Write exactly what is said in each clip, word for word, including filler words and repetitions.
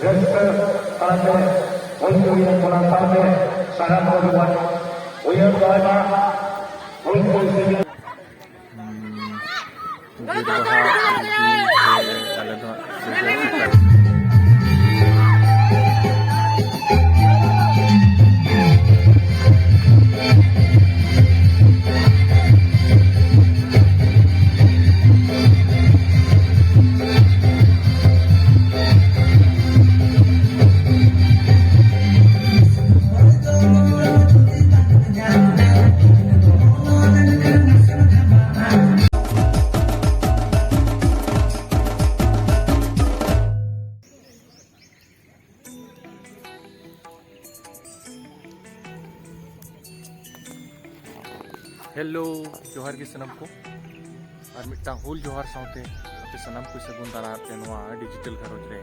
ᱨᱟᱹᱥᱠᱟᱹ ᱛᱟᱞᱟᱛᱮ ᱦᱩᱭ ᱦᱩᱭᱩᱜ ᱚᱱᱟ ᱥᱟᱶᱛᱮ ᱥᱟᱱᱟᱢ ᱠᱚᱜᱮ ᱵᱚᱱ ᱩᱭᱦᱟᱹᱨ ᱫᱚᱦᱚᱭ ᱢᱟ᱾ ᱦᱩᱞ ᱠᱚ ᱥᱤᱨᱡᱚᱱ ᱵᱤᱨ ᱵᱟᱦᱟ ᱤᱫᱤ ᱛᱮ ᱟᱞᱮ ᱫᱚ ᱦᱟᱸᱜ ᱥᱮᱴᱮᱨ ᱥᱮᱴᱮᱨ᱾ ᱦᱮᱞᱳ, ᱡᱚᱦᱟᱨ ᱜᱮ ᱥᱟᱱᱟᱢ ᱠᱚ᱾ ᱟᱨ ᱢᱤᱫᱴᱟᱝ ᱦᱩᱞ ᱡᱚᱦᱟᱨ ᱥᱟᱶᱛᱮ ᱟᱯᱮ ᱥᱟᱱᱟᱢ ᱠᱚ ᱥᱟᱹᱜᱩᱱ ᱫᱟᱨᱟᱢ ᱯᱮ ᱱᱚᱣᱟ ᱰᱤᱡᱤᱴᱟᱞ ᱜᱷᱟᱨᱚᱸᱡᱽ ᱨᱮ᱾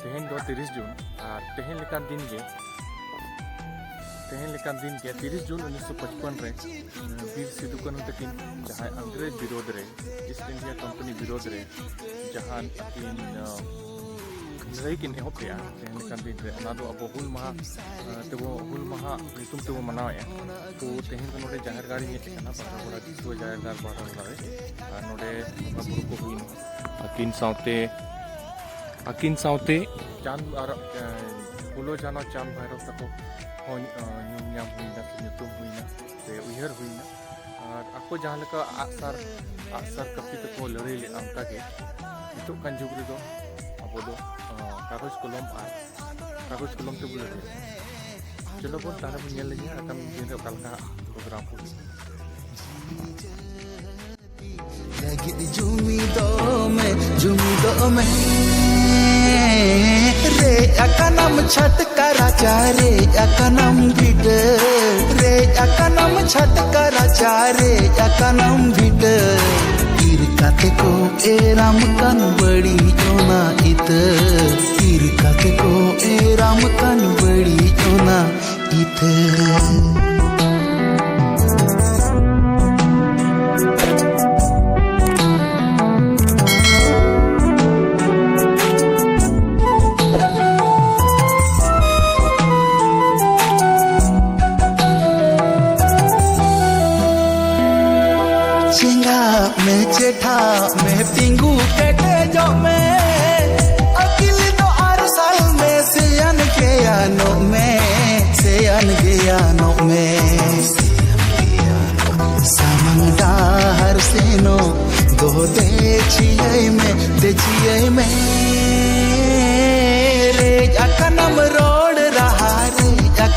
ᱛᱮᱦᱮᱧ ᱫᱚ ᱛᱤᱨᱤᱥ ᱡᱩᱱ, ᱟᱨ ᱛᱮᱦᱮᱧ ᱞᱮᱠᱟᱱ ᱫᱤᱱ ᱜᱮ, ᱛᱮᱦᱮᱧ ᱞᱮᱠᱟᱱ ᱫᱤᱱ ᱜᱮ ᱛᱤᱨᱤᱥ ᱡᱩᱱ ᱩᱱᱤᱥᱥᱚ ᱯᱟᱸᱪᱯᱟᱱ ᱨᱮ, ᱵᱤᱨ ᱥᱤᱫᱩ ᱠᱟᱹᱱᱦᱩ ᱛᱟᱹᱠᱤᱱ ᱡᱟᱦᱟᱸᱭ ᱤᱝᱨᱮᱡᱽ ᱵᱤᱨᱳᱫᱷ ᱨᱮ, ᱤᱥᱴ ᱤᱱᱰᱤᱭᱟ ᱠᱳᱢᱯᱟᱱᱤ ᱵᱤᱨᱳᱫᱷ ᱨᱮ ᱡᱟᱦᱟᱸ ᱟᱹᱠᱤᱱ, ᱟᱸ, ᱞᱟᱹᱲᱦᱟᱹᱭ ᱠᱤᱱ ᱮᱦᱚᱵ ᱞᱮᱜᱼᱟ, ᱛᱮᱦᱮᱧ ᱞᱮᱠᱟᱱ ᱫᱤᱱ ᱨᱮ, ᱚᱱᱟ ᱫᱚ ᱟᱵᱚ ᱦᱩᱞ ᱢᱟᱦᱟ, ᱟᱸ, ᱛᱮᱵᱚ, ᱦᱩᱞ ᱢᱟᱦᱟ ᱧᱩᱛᱩᱢ ᱛᱮᱵᱚ ᱢᱟᱱᱟᱣᱮᱫᱼᱟ᱾ ᱛᱚ, ᱛᱮᱦᱮᱧ ᱫᱚ ᱱᱚᱰᱮ ᱡᱟᱦᱮᱨ ᱜᱟᱲ ᱤᱧ ᱦᱮᱡ ᱟᱠᱟᱱᱟ, ᱵᱟᱜᱟᱵᱚᱲᱟ ᱫᱤᱥᱩᱣᱟᱹ ᱡᱟᱦᱮᱨ ᱜᱟᱲ, ᱵᱟᱜᱟᱵᱚᱲᱟ ᱨᱮ᱾ ᱟᱨ ᱱᱚᱰᱮ ᱵᱚᱸᱜᱟ ᱵᱩᱨᱩ ᱠᱚ ᱦᱩᱭᱱᱟ᱾ ᱟᱹᱠᱤᱱ ᱥᱟᱶᱛᱮ, ᱟᱹᱠᱤᱱ ᱥᱟᱶᱛᱮ ᱪᱟᱸᱫ ᱟᱨ, ᱟᱸ, ᱯᱷᱩᱞᱳ ᱡᱷᱟᱱᱚ ᱪᱟᱸᱫ ᱵᱷᱟᱭᱨᱚᱵ ᱛᱟᱠᱚ ᱦᱚᱸ, ᱟᱸ, ᱧᱩᱢ ᱧᱟᱢ ᱦᱩᱭᱱᱟ, ᱥᱮ ᱧᱩᱛᱩᱢ ᱦᱩᱭᱱᱟ, ᱥᱮ ᱩᱭᱦᱟᱹᱨ ᱦᱩᱭᱱᱟ᱾ ᱟᱨ ᱟᱠᱚ ᱡᱟᱦᱟᱸ ᱞᱮᱠᱟ ᱟᱜᱼᱥᱟᱨ, ᱟᱜᱼᱥᱟᱨ ᱠᱟᱹᱯᱤ ᱛᱮᱠᱚ ᱞᱟᱹᱲᱦᱟᱹᱭ ᱞᱮᱫᱼᱟ, ᱚᱱᱠᱟᱜᱮ ᱱᱤᱛᱚᱜ ᱠᱟᱱ ᱡᱩᱜᱽ ᱨᱮᱫᱚ ᱟᱵᱚ ᱫᱚ, ᱟᱸ, ᱠᱟᱜᱚᱡᱽ ᱠᱚᱞᱚᱢ ᱟᱨ ᱠᱟᱜᱚᱡᱽ ᱠᱚᱞᱚᱢ ᱛᱮᱵᱚ ᱞᱟᱹᱲᱦᱟᱹᱭᱟ᱾ ᱪᱚᱞᱚ ᱵᱚᱱ ᱛᱟᱦᱞᱮ ᱵᱚᱱ ᱧᱮᱞ ᱞᱮᱜᱮ ᱟᱜᱟᱢ ᱫᱤᱱ ᱨᱮ ᱚᱠᱟ ᱞᱮᱠᱟ ᱦᱟᱸᱜ ᱯᱨᱳᱜᱨᱟᱢ ᱠᱚ ᱦᱩᱭᱩᱜᱼᱟ᱾ ᱞᱟᱹᱜᱤᱫ ᱡᱩᱢᱤᱫᱚᱜ ᱢᱮ, ᱡᱩᱢᱤᱫᱚᱜ ᱢᱮ᱾ ᱨᱮᱡ ᱟᱠᱟᱱᱟᱢ ᱪᱷᱟᱴᱠᱟ ᱨᱟᱪᱟ, ᱨᱮᱡ ᱟᱠᱟᱱᱟᱢ ᱵᱷᱤᱴᱟᱹ, ᱨᱮᱡ ᱟᱠᱟᱱᱟᱢ ᱪᱷᱟᱴᱠᱟ ᱨᱟᱪᱟ, ᱨᱮᱡ ᱟᱠᱟᱱᱟᱢ ᱵᱷᱤᱴᱟᱹ᱾ ᱤᱨ ᱠᱟᱛᱮ ᱠᱚ ᱮᱨᱟᱢ ᱠᱟᱱ ᱵᱟᱹᱲᱤᱡ ᱚᱱᱟ ᱤᱛᱟᱹ, ᱤᱨ ᱠᱟᱛᱮ ᱠᱚ ᱮᱨᱟᱢ ᱠᱟᱱ ᱵᱟᱹᱲᱤᱡ ᱚᱱᱟ ᱤᱛᱟᱹ᱾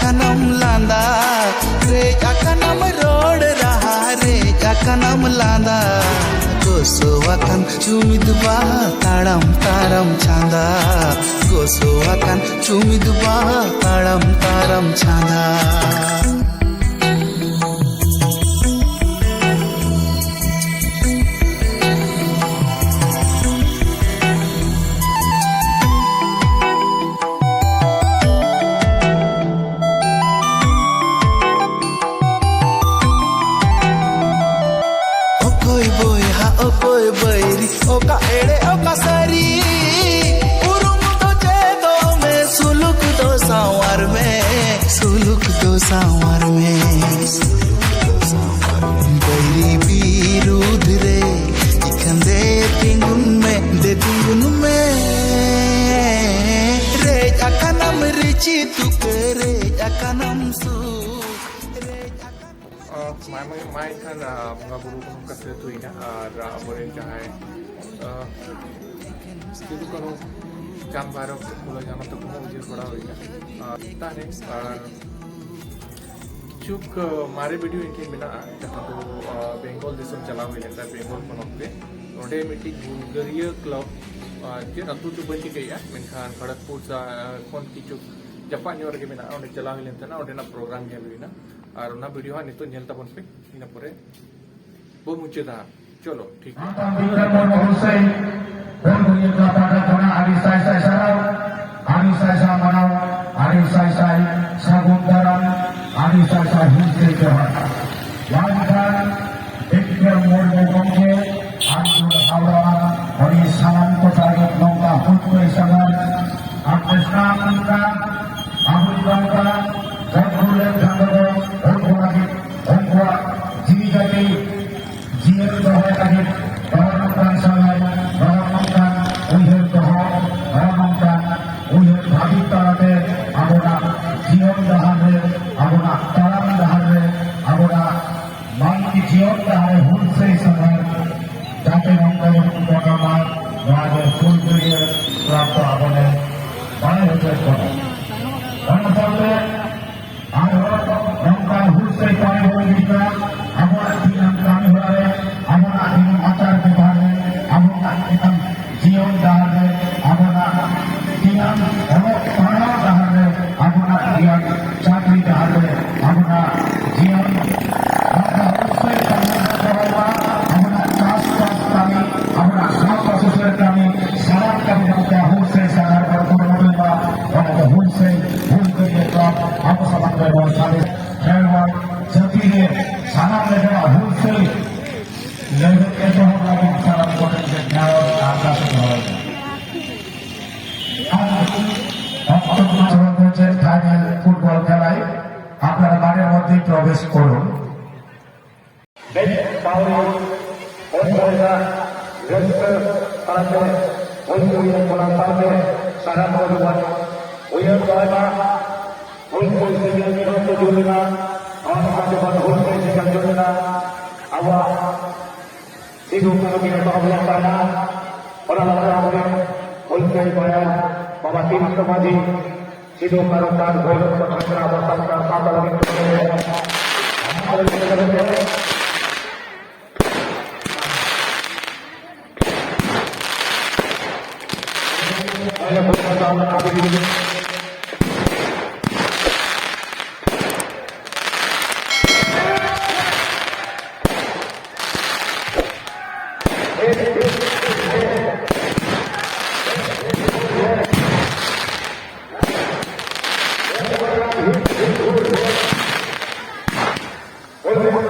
ᱟᱠᱟᱱᱟᱢ ᱞᱟᱸᱫᱟ, ᱨᱮᱡ ᱟᱠᱟᱱᱟᱢ ᱨᱚᱲ ᱨᱟᱦᱟ, ᱨᱮᱡ ᱟᱠᱟᱱᱟᱢ ᱞᱟᱸᱫᱟ᱾ ᱜᱚᱥᱚ ᱟᱠᱟᱱ ᱪᱩᱢᱤᱫ ᱵᱟᱦᱟ, ᱛᱟᱲᱟᱢ ᱛᱟᱨᱟᱢ ᱪᱷᱟᱸᱫᱟ᱾ ᱜᱚᱥᱚ ᱟᱠᱟᱱ ᱪᱩᱢᱤᱫ ᱵᱟᱦᱟ, ᱛᱟᱲᱟᱢ ᱛᱟᱨᱟᱢ ᱪᱷᱟᱸᱫᱟ᱾ ᱚᱠᱚᱭ ᱵᱚᱭᱦᱟ ᱚᱠᱚᱭ ᱵᱟᱹᱭᱨᱤ, ᱚᱠᱟ ᱮᱲᱮ ᱚᱠᱟ ᱥᱟᱹᱨᱤ, ᱩᱨᱩᱢ ᱫᱚ ᱪᱮᱫᱚᱜ ᱢᱮ, ᱥᱩᱞᱩᱠ ᱫᱚ ᱥᱟᱶᱟᱨ ᱢᱮ, ᱥᱩᱞᱩᱠ ᱫᱚ ᱥᱟᱶᱟᱨ ᱢᱮ᱾ ᱵᱟᱹᱭᱨᱤ ᱵᱤᱨᱩᱫᱷ ᱨᱮ ᱤᱠᱷᱟᱹᱱ ᱫᱮ ᱛᱤᱸᱜᱩᱱ ᱢᱮ, ᱫᱮ ᱛᱤᱸᱜᱩᱱ ᱢᱮ᱾ ᱨᱮᱡ ᱟᱠᱟᱱᱟᱢ ᱨᱤᱪᱤ ᱛᱩᱠᱟᱹ, ᱨᱮᱡ ᱟᱠᱟᱱᱟᱢ ᱥᱩᱠ, ᱨᱮᱡ ᱟᱠᱟᱱᱟᱢ ᱟᱸ, ᱢᱟ, ᱢᱟ, ᱢᱟ ᱮᱱᱠᱷᱟᱱ, ᱟᱸ, ᱵᱚᱸᱜᱟ ᱵᱩᱨᱩ ᱠᱚᱦᱚᱸ ᱠᱟᱛᱷᱟ ᱦᱩᱭᱱᱟ ᱟᱨ, ᱟᱸ, ᱟᱵᱚᱨᱮᱱ ᱡᱟᱦᱟᱸᱭ, ᱟᱸ, ᱥᱤᱫᱩ ᱠᱟᱹᱱᱦᱩ, ᱪᱟᱸᱫ ᱵᱷᱟᱭᱨᱚ, ᱯᱷᱩᱞᱳ ᱡᱷᱟᱱᱳ ᱛᱟᱠᱚ ᱦᱚᱸ ᱩᱭᱦᱟᱹᱨ ᱵᱟᱲᱟ ᱦᱩᱭᱱᱟ᱾ ᱟᱸ, ᱛᱟᱦᱞᱮ, ᱟᱨ ᱠᱤᱪᱷᱩᱠ, ᱟᱸ, ᱢᱟᱨᱮ ᱵᱷᱤᱰᱤᱭᱳ ᱤᱧ ᱴᱷᱮᱱ ᱢᱮᱱᱟᱜᱼᱟ, ᱡᱟᱦᱟᱸ ᱫᱚ, ᱟᱸ, ᱵᱮᱝᱜᱚᱞ ᱫᱤᱥᱚᱢ ᱪᱟᱞᱟᱣ ᱦᱩᱭ ᱞᱮᱱ ᱛᱟᱦᱮᱸᱫ, ᱵᱮᱝᱜᱚᱞ ᱯᱚᱱᱚᱛ ᱨᱮ᱾ ᱚᱸᱰᱮ ᱢᱤᱫᱴᱤᱡ ᱵᱩᱞᱜᱟᱹᱨᱤᱭᱟᱹ ᱠᱞᱟᱵᱽ, ᱟᱸ, ᱪᱮᱫ ᱟᱹᱛᱩ ᱪᱚ ᱵᱟᱹᱧ ᱴᱷᱤᱠᱟᱹᱭᱮᱫᱼᱟ, ᱢᱮᱱᱠᱷᱟᱱ ᱠᱷᱚᱲᱚᱜᱽᱯᱩᱨ ᱥᱟ-, ᱠᱷᱚᱱ ᱠᱤᱪᱷᱩ ᱡᱟᱯᱟᱜ ᱧᱚᱜ ᱨᱮᱜᱮ ᱢᱮᱱᱟᱜᱼᱟ, ᱚᱸᱰᱮ ᱪᱟᱞᱟᱣ ᱦᱩᱭ ᱞᱮᱱ ᱛᱟᱦᱮᱱᱟ, ᱚᱸᱰᱮᱱᱟᱜ ᱯᱨᱳᱜᱨᱟᱢ ᱧᱮᱞ ᱦᱩᱭᱱᱟ᱾ ᱟᱨ ᱚᱱᱟ ᱵᱷᱤᱰᱤᱭᱳ ᱦᱟᱸᱜ ᱱᱤᱛᱚᱜ ᱧᱮᱞ ᱛᱟᱵᱚᱱ ᱯᱮ, ᱤᱱᱟᱹ ᱯᱚᱨᱮ ᱵᱚ ᱢᱩᱪᱟᱹᱫᱟ᱾ ᱪᱚᱞᱚ, ᱴᱷᱤᱠ ᱜᱮᱭᱟ᱾ ᱢᱟᱱᱚᱛᱟᱱ ᱵᱤᱠᱨᱚᱢ ᱢᱩᱨᱢᱩ ᱦᱩᱞᱥᱟᱹᱭ ᱦᱩᱞ ᱜᱟᱹᱨᱭᱟᱹ ᱠᱚ ᱯᱟᱦᱴᱟ ᱠᱷᱚᱱᱟᱜ ᱟᱹᱰᱤ ᱥᱟᱭ ᱥᱟᱭ ᱥᱟᱨᱦᱟᱣ, ᱟᱹᱰᱤ ᱥᱟᱭ ᱥᱟᱭ ᱢᱟᱱᱟᱣ, ᱟᱹᱰᱤ ᱥᱟᱭ ᱥᱟᱭ ᱥᱟᱹᱜᱩᱱ ᱫᱟᱨᱟᱢ, ᱟᱹᱰᱤ ᱥᱟᱭ ᱥᱟᱭ ᱦᱩᱞᱥᱟᱹᱭ ᱡᱚᱦᱟᱨ᱾ ᱢᱟ ᱮᱱᱠᱷᱟᱱ ᱵᱤᱠᱨᱚᱢ ᱢᱩᱨᱢᱩ ᱜᱚᱢᱠᱮ ᱟᱨ ᱦᱟᱣᱲᱟ ᱟᱹᱰᱤ ᱥᱟᱱᱟᱢ ᱠᱚ ᱥᱟᱹᱜᱩᱱ ᱱᱚᱝᱠᱟ ᱦᱩᱞᱥᱟᱹᱭ ᱥᱟᱸᱜᱷᱟᱨ ᱟᱨ ᱠᱨᱤᱥᱱᱟ ᱱᱚᱝᱠᱟ ᱟᱵᱚ ᱱᱚᱝᱠᱟ ᱡᱚᱢ ᱧᱩ ᱞᱮᱱᱠᱷᱟᱱ ᱫᱚ ᱩᱱᱠᱩ ᱞᱟᱹᱜᱤᱫ ᱩᱱᱠᱩᱣᱟᱜ ᱡᱤᱣᱤ ᱡᱟᱹᱛᱤ ᱡᱤᱭᱟᱹᱲ ᱫᱚᱦᱚᱭ ᱞᱟᱹᱜᱤᱫ ᱱᱚᱜᱼᱚ ᱱᱚᱝᱠᱟᱱ ᱥᱟᱹᱜᱟᱹᱭ, ᱱᱚᱜᱼᱚ ᱱᱚᱝᱠᱟᱱ ᱩᱭᱦᱟᱹᱨ ᱫᱚᱦᱚ, ᱱᱚᱜᱼᱚ ᱱᱚᱝᱠᱟᱱ ᱩᱭᱦᱟᱹᱨ ᱵᱷᱟᱹᱵᱤᱛ ᱛᱟᱞᱟᱛᱮ ᱟᱵᱚᱱᱟᱜ ᱡᱤᱭᱚᱱ ᱰᱟᱦᱟᱨ ᱨᱮ, ᱟᱵᱚᱱᱟᱜ ᱛᱟᱲᱟᱢ ᱰᱟᱦᱟᱨ ᱨᱮ, ᱟᱵᱚᱱᱟᱜ ᱢᱟᱹᱱᱢᱤ ᱡᱤᱭᱚᱱ ᱰᱟᱦᱟᱨ ᱨᱮ ᱦᱩᱞᱥᱟᱹᱭ ᱥᱟᱸᱜᱷᱟᱨ ᱡᱟᱛᱮ ᱱᱚᱝᱠᱟ ᱜᱮᱵᱚᱱ ᱠᱚᱨᱟᱣ ᱢᱟ, ᱱᱚᱣᱟ ᱜᱮ ᱦᱩᱞᱜᱟᱹᱨᱭᱟᱹ ᱠᱞᱟᱵᱽ ᱫᱚ ᱟᱵᱚ ᱞᱮ ᱵᱟᱲᱟᱭ ᱦᱚᱪᱚᱭᱮᱫ ᱵᱚᱱᱟ᱾ ᱚᱱᱟ ᱥᱟᱶᱛᱮ ᱟᱵᱚᱣᱟᱜ ᱫᱤᱱᱟᱹᱢ ᱠᱟᱹᱢᱤ ᱦᱚᱨᱟ ᱨᱮ, ᱟᱵᱚᱱᱟᱜ ᱫᱤᱱᱟᱹᱢ ᱟᱪᱟᱨ ᱵᱮᱵᱷᱟᱨ ᱨᱮ, ᱟᱵᱚᱱᱟᱜ ᱫᱤᱱᱟᱹᱢ ᱡᱤᱭᱚᱱ ᱰᱟᱦᱟᱨ ᱨᱮ, ᱟᱵᱚᱱᱟᱜ ᱫᱤᱱᱟᱹᱢ ᱚᱞᱚᱜ ᱯᱟᱲᱦᱟᱣ ᱰᱟᱦᱟᱨ ᱨᱮ, ᱟᱵᱚᱱᱟᱜ ᱡᱤᱭᱚᱱ ᱪᱟᱹᱠᱨᱤ ᱰᱟᱦᱟᱨ ᱨᱮ, ᱟᱵᱚᱱᱟᱜ ᱡᱤᱭᱚᱱ ᱱᱚᱝᱠᱟ ᱦᱩᱞᱥᱟᱹᱭ ᱠᱟᱹᱢᱤ ᱦᱚᱨᱟ ᱠᱚ ᱨᱚᱦᱚᱭ ᱢᱟ, ᱟᱵᱚᱱᱟᱜ ᱪᱟᱥᱵᱟᱥ ᱠᱟᱹᱢᱤ, ᱟᱵᱚᱱᱟᱜ ᱥᱟᱶᱛᱟ ᱥᱩᱥᱟᱹᱨ ᱠᱟᱹᱢᱤ, ᱥᱟᱱᱟᱢ ᱠᱟᱹᱢᱤ ᱱᱚᱝᱠᱟ ᱦᱩᱞᱥᱟᱹᱭ ᱥᱟᱜᱟᱲ ᱵᱚᱱ ᱠᱩᱨᱩᱢᱩᱴᱩᱭ ᱢᱟ᱾ ᱚᱱᱟ ᱫᱚ ᱦᱩᱞᱥᱟᱹᱭ ᱦᱩᱞᱜᱟᱹᱨᱤᱭᱟᱹ ᱠᱚᱣᱟᱜ ᱟᱵᱚ ᱥᱟᱢᱟᱝ ᱨᱮ ᱱᱚᱣᱟ ᱥᱟᱸᱫᱮᱥ ᱠᱷᱮᱨᱣᱟᱲ ᱡᱟᱹᱛᱤ ᱨᱮ ᱥᱟᱱᱟᱢ ᱞᱮᱠᱟᱱᱟᱜ ᱦᱩᱞᱥᱟᱹᱭ ᱞᱟᱹᱲᱦᱟᱹᱭ ᱮᱛᱚᱦᱚᱵ ᱞᱟᱹᱜᱤᱫ ᱥᱟᱱᱟᱢ ᱠᱚᱴᱷᱮᱱ ᱜᱮ ᱱᱮᱦᱚᱨ ᱟᱨ ᱟᱨᱫᱟᱥ ᱤᱧ ᱫᱚᱦᱚᱭᱮᱫᱟ᱾ ᱚᱠᱛᱚ ᱠᱚ ᱪᱚᱞᱚᱱ ᱪᱮᱫ ᱯᱷᱟᱭᱱᱮᱞ ᱯᱷᱩᱴᱵᱚᱞ ᱠᱷᱮᱞᱟᱭ, আপনারা মাঠের মধ্যে প্রবেশ করুন। ᱵᱮᱥ ᱯᱟᱹᱣᱲᱤ ᱦᱩᱭ ᱦᱩᱭᱱᱟ, ᱨᱟᱹᱥᱠᱟᱹ ᱛᱟᱞᱟᱛᱮ ᱦᱩᱭ ᱦᱩᱭᱱᱟ, ᱚᱱᱟ ᱥᱟᱶᱛᱮ ᱥᱟᱱᱟᱢ ᱠᱚᱜᱮ ᱵᱚᱱ ᱩᱭᱦᱟᱹᱨ ᱫᱚᱦᱚᱭ ᱢᱟ᱾ ᱦᱩᱞ ᱠᱚ ᱥᱮᱸᱜᱮᱞ ᱢᱤᱫ ᱦᱚᱲ ᱠᱚ ᱡᱩᱞ ᱞᱮᱱᱟ, ᱚᱱᱟ ᱥᱟᱶᱛᱮ ᱵᱚᱱ ᱦᱩᱞ ᱠᱚ ᱥᱮᱸᱜᱮᱞ ᱡᱩᱞ ᱞᱮᱱᱟ᱾ ᱟᱵᱚᱣᱟᱜ ᱥᱤᱫᱩ ᱠᱟᱹᱱᱦᱩ ᱠᱤᱱ ᱮᱛᱚᱦᱚᱵ ᱞᱮᱫ ᱛᱟᱦᱮᱱᱟ᱾ ᱚᱱᱟ ᱞᱟᱦᱟ ᱨᱮ ᱦᱩᱞ ᱠᱚ ᱵᱟᱭᱟᱱ ᱵᱟᱵᱟ ᱛᱤᱞᱠᱟᱹ ᱢᱟᱹᱡᱷᱤ ᱥᱤᱫᱩ ᱠᱟᱹᱱᱦᱩ ᱪᱟᱸᱫᱽ ᱵᱷᱳᱭᱨᱳᱵ ᱠᱚ ᱛᱟᱦᱮᱸ ᱠᱟᱱᱟ ᱟᱵᱚ ᱥᱟᱱᱛᱟᱲ ᱥᱟᱶᱛᱟ ᱞᱟᱹᱜᱤᱫ᱾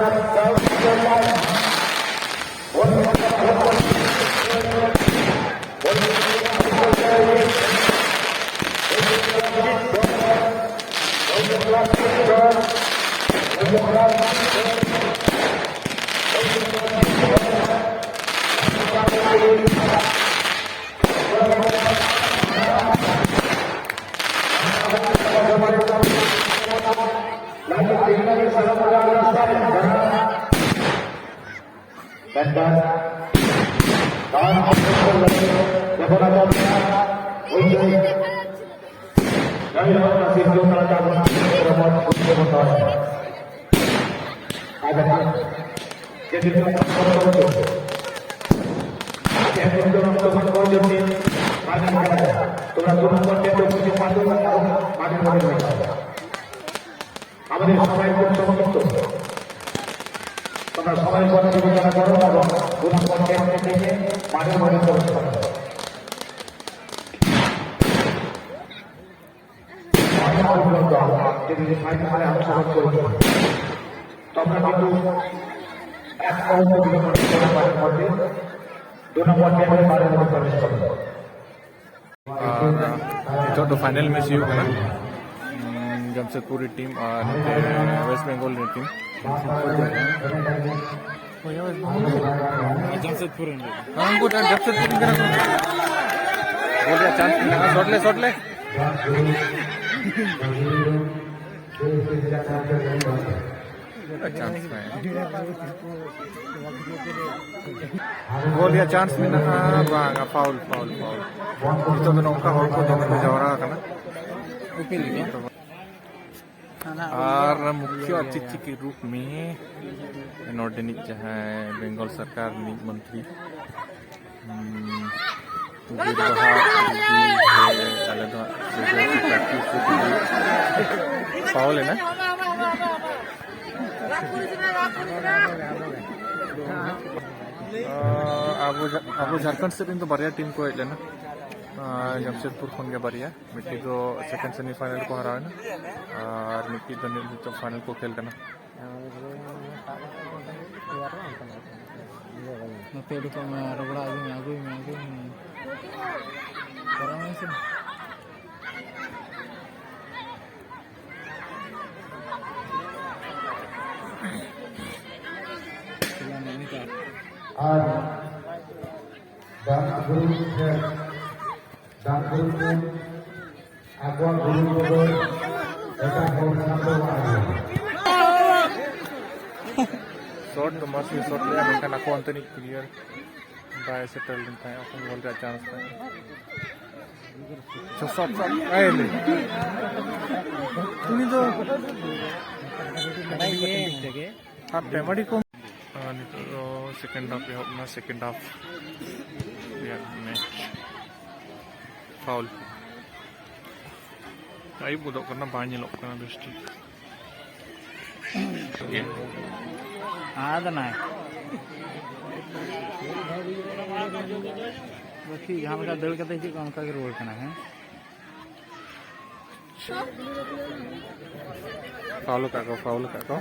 ᱢᱮᱱᱠᱷᱟᱱ ᱡᱟᱦᱟᱸ ᱡᱚᱠᱷᱚᱱ ᱟᱵᱚ ᱦᱩᱭ ᱡᱟᱭ ᱦᱚᱲ ᱥᱤᱨᱡᱚᱱ ᱠᱟᱱᱟ ᱛᱟᱵᱚᱱ ᱯᱨᱚᱢᱳᱫ ᱵᱩᱡᱷᱟᱹᱣ ᱵᱚᱱ ᱫᱚᱦᱚᱭᱟ᱾ ᱟᱵᱚ ᱡᱮ ᱫᱤᱥᱚᱢ ᱠᱷᱚᱱ ᱠᱚ ᱦᱤᱡᱩᱜ᱾ ᱡᱮ ᱫᱤᱥᱚᱢ ᱠᱷᱚᱱ ᱠᱚ ᱦᱤᱡᱩᱜ᱾ ᱟᱨ ᱱᱚᱝᱠᱟ ᱛᱚᱵᱮ ᱫᱩ ᱱᱚᱢᱵᱚᱨ ᱴᱮᱢ ᱫᱚ ᱠᱤᱪᱷᱩ ᱯᱟᱸᱰᱩ ᱟᱨ ᱢᱟᱰᱮᱨ ᱢᱟᱰᱮᱨ ᱢᱮᱱᱟᱜᱼᱟ᱾ আমাদের সবাই খুব সংক্ষিপ্ত। তোমরা সবাই কথা বিবেচনা করো এবং দু নম্বর টেম থেকে মাঠের মধ্যে প্রবেশ করো। যদি ফাইনালে অংশগ্রহণ করবে, তোমরা কিন্তু এক অংশ বিলম্ব করে মাঠের মধ্যে দু নম্বর টেমে মাঠের মধ্যে প্রবেশ করবে। ᱟᱨ ᱱᱤᱛᱚᱜ ᱫᱚ ᱯᱷᱟᱭᱱᱮᱞ ᱢᱮᱪ ᱦᱩᱭᱩᱜ ᱠᱟᱱᱟ᱾ ᱩᱸ, ᱡᱟᱢᱥᱮᱫᱽᱯᱩᱨ ᱨᱮ ᱴᱤᱢ ᱟᱨ ᱱᱚᱛᱮ ᱣᱮᱥᱴ ᱵᱮᱝᱜᱚᱞ ᱨᱮ ᱴᱤᱢ᱾ ᱡᱟᱢᱥᱮᱫᱽᱯᱩᱨ ᱨᱮᱱ ᱜᱮ᱾ ᱦᱮᱸ, ᱩᱱᱠᱩ ᱴᱷᱮᱱ ᱡᱟᱢᱥᱮᱫᱽᱯᱩᱨ ᱨᱮᱱ ᱠᱟᱱᱟ ᱠᱚ᱾ ᱜᱳᱞ ᱨᱮᱭᱟᱜ ᱪᱟᱱᱥ ᱢᱮᱱᱟᱜᱼᱟ᱾ ᱥᱚᱴ ᱞᱮ, ᱥᱚᱴ ᱞᱮ᱾ ᱪᱟᱱᱥ ᱢᱮᱱᱟᱜᱼᱟ᱾ ᱜᱳᱞ ᱨᱮᱭᱟᱜ ᱪᱟᱱᱥ ᱢᱮᱱᱟᱜᱼᱟ᱾ ᱵᱟᱝᱟ, ᱯᱷᱟᱩᱞ, ᱯᱷᱟᱩᱞ, ᱯᱷᱟᱩᱞ᱾ ᱱᱤᱛᱚᱜ ᱫᱚ ᱱᱚᱝᱠᱟ ᱦᱚᱲ ᱠᱚ ᱫᱚᱢᱮ ᱠᱚ ᱡᱟᱣᱨᱟ ᱟᱠᱟᱱᱟ᱾ ᱟᱨ ᱢᱩᱠᱷᱭᱚ ᱟᱛᱤᱛᱷᱤ ᱠᱮ ᱨᱩᱯ ᱢᱮ ᱱᱚᱰᱮᱱᱤᱡ ᱡᱟᱦᱟᱸᱭ ᱵᱮᱝᱜᱚᱞ ᱥᱚᱨᱠᱟᱨ ᱨᱤᱱᱤᱡ ᱢᱚᱱᱛᱨᱤ, ᱦᱩᱸ, ᱵᱤᱨ ᱵᱟᱦᱟ ᱤᱫᱤ ᱛᱮ ᱟᱞᱮ ᱫᱚ ᱦᱟᱸᱜ ᱯᱨᱮᱠᱴᱤᱥ ᱯᱷᱟᱩᱞ ᱮᱱᱟ᱾ ᱟᱵᱚ ᱡᱷᱟ-, ᱟᱵᱚ ᱡᱷᱟᱲᱠᱷᱚᱸᱰ ᱥᱮᱫ ᱨᱮᱱ ᱫᱚ ᱵᱟᱨᱭᱟ ᱴᱤᱢ ᱠᱚ ᱦᱮᱡ ᱞᱮᱱᱟ᱾ ᱟᱨ ᱡᱟᱢᱥᱮᱫᱽᱯᱩᱨ ᱠᱷᱚᱱ ᱜᱮ ᱵᱟᱨᱭᱟ, ᱢᱤᱫᱴᱤᱡ ᱫᱚ ᱥᱮᱠᱮᱱᱰ ᱥᱮᱢᱤ ᱯᱷᱟᱭᱱᱟᱞ ᱨᱮᱠᱚ ᱦᱟᱨᱟᱣᱮᱱᱟ, ᱟᱨ ᱢᱤᱫᱴᱤᱡ ᱫᱚ ᱱᱤᱛ ᱱᱤᱛᱚᱜ ᱯᱷᱟᱭᱱᱟᱞ ᱠᱚ ᱠᱷᱮᱞ ᱠᱟᱱᱟ᱾ ᱱᱚᱛᱮ ᱩᱰᱩᱠᱚᱜ ᱢᱮ, ᱨᱚᱜᱽᱲᱟ ᱟᱹᱜᱩᱭ ᱢᱮ, ᱟᱹᱜᱩᱭ ᱢᱮ, ᱟᱹᱜᱩᱭ ᱢᱮ᱾ ᱯᱟᱨᱚᱢ ᱢᱮ ᱥᱮ᱾ ᱟᱨ ᱰᱟᱱᱥ ᱜᱨᱩᱯ ᱴᱷᱮᱱ, ᱰᱟᱱᱥ ᱜᱨᱩᱯ ᱴᱷᱮᱱ ᱟᱠᱚᱣᱟᱜ ᱜᱨᱩᱯ ᱠᱚᱫᱚ ᱮᱴᱟᱜ ᱦᱚᱲ ᱥᱟᱶ ᱫᱚ ᱵᱟᱝ ᱦᱩᱭᱩᱜᱼᱟ᱾ ᱥᱚᱴ ᱫᱚ ᱢᱚᱡᱽ ᱜᱮ ᱥᱚᱴ ᱞᱮᱜᱼᱟ, ᱢᱮᱱᱠᱷᱟᱱ ᱟᱠᱚ ᱚᱱᱛᱮᱱᱤᱡ ᱯᱞᱮᱭᱟᱨ ᱵᱟᱭ ᱥᱮᱴᱮᱨ ᱞᱮᱱ ᱛᱟᱦᱮᱸᱫ, ᱚᱠᱚᱭ ᱜᱳᱞ ᱨᱮᱭᱟᱜ ᱪᱟᱱᱥ ᱛᱟᱦᱮᱸᱫ᱾ ᱥᱚᱴ, ᱥᱚᱴ, ᱮᱭ ᱞᱮ᱾ ᱩᱱᱤ ᱫᱚ ᱵᱟᱰᱟᱭ ᱜᱮ᱾ ᱦᱟᱯ ᱴᱟᱭᱤᱢ ᱟᱹᱰᱤ ᱠᱚᱢ᱾ ᱟᱨ ᱱᱤᱛᱚᱜ ᱫᱚ ᱥᱮᱠᱮᱱᱰ ᱦᱟᱯ ᱮᱦᱚᱵ ᱮᱱᱟ, ᱥᱮᱠᱮᱱᱰ ᱦᱟᱯ ᱨᱮᱭᱟᱜ ᱢᱮᱪ᱾ ᱯᱷᱟᱣᱩᱞ᱾ ᱟᱹᱭᱩᱵ ᱜᱚᱫᱚᱜ ᱠᱟᱱᱟ, ᱵᱟᱝ ᱧᱮᱞᱚᱜ ᱠᱟᱱᱟ ᱵᱮᱥ ᱴᱷᱤᱠ᱾ ᱟᱫᱚ ᱱᱟᱭ᱾ ᱵᱟᱹᱠᱤ ᱡᱟᱦᱟᱸ ᱞᱮᱠᱟ ᱫᱟᱹᱲ ᱠᱟᱛᱮ ᱦᱤᱡᱩᱜ ᱠᱟᱱᱟ, ᱚᱱᱠᱟ ᱜᱮ ᱨᱩᱣᱟᱹᱲ ᱠᱟᱱᱟ᱾ ᱦᱮᱸ᱾ ᱯᱷᱟᱣᱩᱞ ᱟᱠᱟᱫ ᱠᱚ, ᱯᱷᱟᱣᱩᱞ ᱟᱠᱟᱫ ᱠᱚ᱾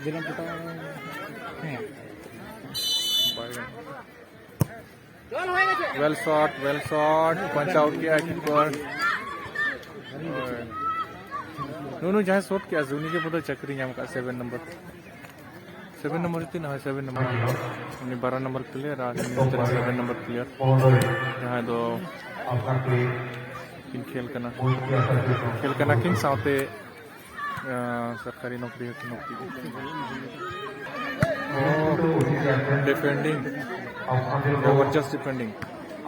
ᱫᱤᱱᱟᱹᱢ ᱥᱮᱛᱟᱜ ᱦᱮᱸ᱾ ᱵᱟᱭ ᱜᱟᱱᱚᱜ᱾ ᱳᱭᱮᱞ ᱥᱚᱴ, ᱳᱭᱮᱞ ᱥᱚᱴ, ᱯᱟᱧᱪ ᱟᱣᱩᱴ ᱠᱮᱜᱼᱟ ᱠᱤᱯᱟᱨ᱾ ᱦᱳᱭ᱾ ᱱᱩᱱᱩ ᱡᱟᱦᱟᱸᱭ ᱥᱚᱴ ᱠᱮᱜᱼᱟ, ᱩᱱᱤ ᱜᱮ ᱵᱳᱫᱷᱚᱭ ᱪᱟᱹᱠᱨᱤ ᱧᱟᱢ ᱠᱟᱜᱼᱟ, ᱥᱮᱵᱷᱮᱱ ᱱᱚᱢᱵᱚᱨ᱾ ᱥᱮᱵᱷᱮᱱ ᱱᱚᱢᱵᱚᱨ ᱛᱤᱱᱟᱹᱜ ᱦᱳᱭ, ᱥᱮᱵᱷᱮᱱ ᱱᱚᱢᱵᱚᱨ᱾ ᱩᱱᱤ ᱵᱟᱨᱚ ᱱᱚᱢᱵᱚᱨ ᱯᱞᱮᱭᱟᱨ ᱟᱨ ᱩᱱᱤ ᱦᱚᱸ ᱥᱮᱵᱷᱮᱱ ᱱᱚᱢᱵᱚᱨ ᱯᱞᱮᱭᱟᱨ, ᱡᱟᱦᱟᱸᱭ ᱫᱚ ᱠᱤᱱ ᱠᱷᱮᱞ ᱠᱟᱱᱟ, ᱠᱷᱮᱞ ᱠᱟᱱᱟ ᱠᱤᱱ ᱥᱟᱶᱛᱮ, ᱟᱸ, ᱥᱚᱨᱠᱟᱨᱤ ᱱᱚᱠᱨᱤ ᱦᱚᱸᱠᱤᱱ ᱱᱚᱠᱨᱤ᱾ ও, ডিফেন্ডিং, জবরদস্ত ডিফেন্ডিং।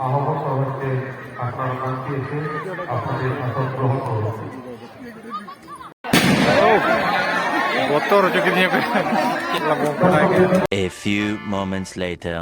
আহ্বান সভাপতি আপনার নাম দিয়েছে, আপনাদের আসন গ্রহণ করুন। ᱵᱚᱛᱚᱨ ᱦᱚᱪᱚ ᱠᱤᱫᱤᱧᱟ ᱯᱮ᱾ A few moments later.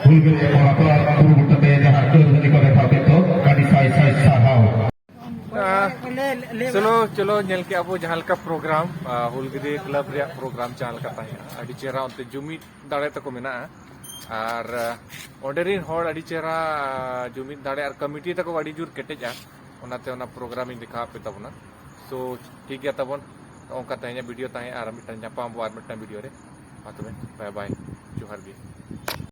ᱦᱩᱞᱜᱟᱹᱨᱤᱭᱟᱹ ᱠᱚ ᱟᱠᱚᱣᱟᱜ ᱯᱩᱨᱩᱵᱩᱴᱟᱹ ᱛᱮ ᱡᱟᱦᱟᱸ ᱠᱟᱹᱨᱩ ᱠᱚ ᱫᱮᱠᱷᱟᱣ ᱠᱮᱫ ᱫᱚ ᱟᱹᱰᱤ ᱥᱟᱭ ᱥᱟᱭ ᱥᱟᱨᱦᱟᱣ᱾ ᱪᱚᱞᱚ ᱪᱚᱞᱚ, ᱧᱮᱞ ᱠᱮᱜᱼᱟ ᱵᱚ ᱡᱟᱦᱟᱸ ᱞᱮᱠᱟ ᱯᱨᱳᱜᱨᱟᱢ, ᱟᱸ, ᱦᱩᱞᱜᱟᱹᱨᱤᱭᱟᱹ ᱠᱞᱟᱵᱽ ᱨᱮᱭᱟᱜ ᱯᱨᱳᱜᱨᱟᱢ ᱡᱟᱦᱟᱸ ᱞᱮᱠᱟ ᱛᱟᱦᱮᱸᱜᱼᱟ, ᱟᱹᱰᱤ ᱪᱮᱦᱨᱟ ᱚᱱᱛᱮ ᱡᱩᱢᱤᱫ ᱫᱟᱲᱮ ᱛᱟᱠᱚ ᱢᱮᱱᱟᱜᱼᱟ᱾ ᱟᱨ ᱟᱸ, ᱚᱸᱰᱮ ᱨᱤᱱ ᱦᱚᱲ ᱟᱹᱰᱤ ᱪᱮᱦᱨᱟ, ᱟᱸ, ᱡᱩᱢᱤᱫ ᱫᱟᱲᱮ ᱟᱨ ᱠᱚᱢᱤᱴᱤ ᱛᱟᱠᱚ ᱟᱹᱰᱤ ᱡᱳᱨ ᱠᱮᱴᱮᱡᱼᱟ᱾ ᱚᱱᱟᱛᱮ ᱚᱱᱟ ᱯᱨᱳᱜᱨᱟᱢ ᱤᱧ ᱫᱮᱠᱷᱟᱣ ᱟᱯᱮ ᱛᱟᱵᱚᱱᱟ᱾ ᱥᱳ, ᱴᱷᱤᱠ ᱜᱮᱭᱟ ᱛᱟᱵᱚᱱ, ᱱᱚᱝᱠᱟ ᱛᱮᱦᱮᱧᱟᱜ ᱵᱷᱤᱰᱤᱭᱳ ᱛᱟᱦᱮᱸ, ᱟᱨ ᱢᱤᱫᱴᱟᱝ ᱧᱟᱯᱟᱢ ᱟᱵᱚ ᱟᱨ ᱢᱤᱫᱴᱟᱝ ᱵᱷᱤᱰᱤᱭᱳ ᱨᱮ᱾ ᱢᱟ ᱛᱚᱵᱮ, ᱵᱟᱭ ᱵᱟᱭ, ᱡᱚᱦᱟᱨ ᱜᱮ᱾